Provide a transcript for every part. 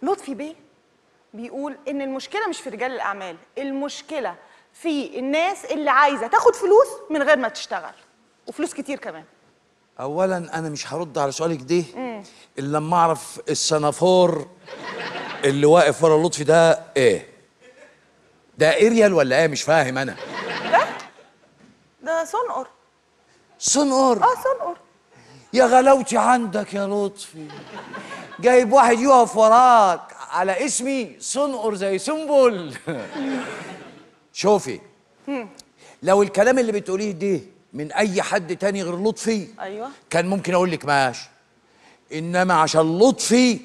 لطفي بيه بيقول ان المشكلة مش في رجال الاعمال، المشكلة في الناس اللي عايزه تاخد فلوس من غير ما تشتغل، وفلوس كتير كمان. اولا انا مش هرد على سؤالك ده الا لما اعرف السنافور اللي واقف ورا لطفي ده ايه؟ ده اريال ولا ايه؟ مش فاهم انا. ده سنقر. سنقر؟ اه سنقر. يا غلاوتي عندك يا لطفي، جايب واحد يقف وراك على اسمي سنقر زي سنبل. شوفي، لو الكلام اللي بتقوليه ده من اي حد تاني غير لطفي، ايوه، كان ممكن اقول لك ماشي، انما عشان لطفي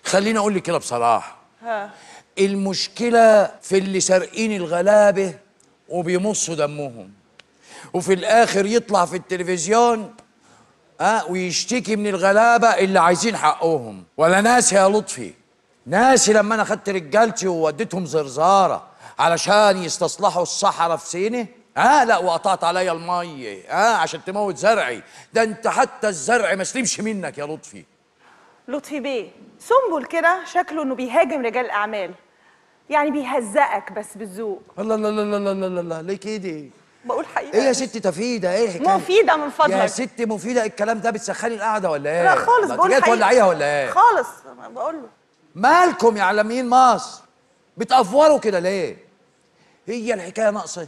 خليني اقول لك كده بصراحة. ها. المشكلة في اللي سارقين الغلابة وبيمصوا دمهم، وفي الاخر يطلع في التلفزيون ويشتكي من الغلابة اللي عايزين حقهم. ولا ناسي يا لطفي، ناسي لما انا خدت رجالتي ووديتهم زرزاره علشان يستصلحوا الصحراء في سينا؟ لا، وقطعت عليا المية عشان تموت زرعي. ده انت حتى الزرع ما سلمش منك يا لطفي. لطفي بيه سنبل كده شكله انه بيهاجم رجال الاعمال، يعني بيهزقك بس بالذوق. الله الله الله الله الله الله، ليه كده؟ بقول حقيقة. ايه يا ست تفيده؟ ايه الحكاية؟ مفيدة من فضلك يا ست مفيدة. الكلام ده بتسخني القعدة ولا ايه؟ لا خالص، بقول حقيقة. تولعيها ولا ايه؟ خالص بقول له. مالكم يا اعلاميين مصر بتأفوروا كده ليه؟ هي الحكاية ناقصه؟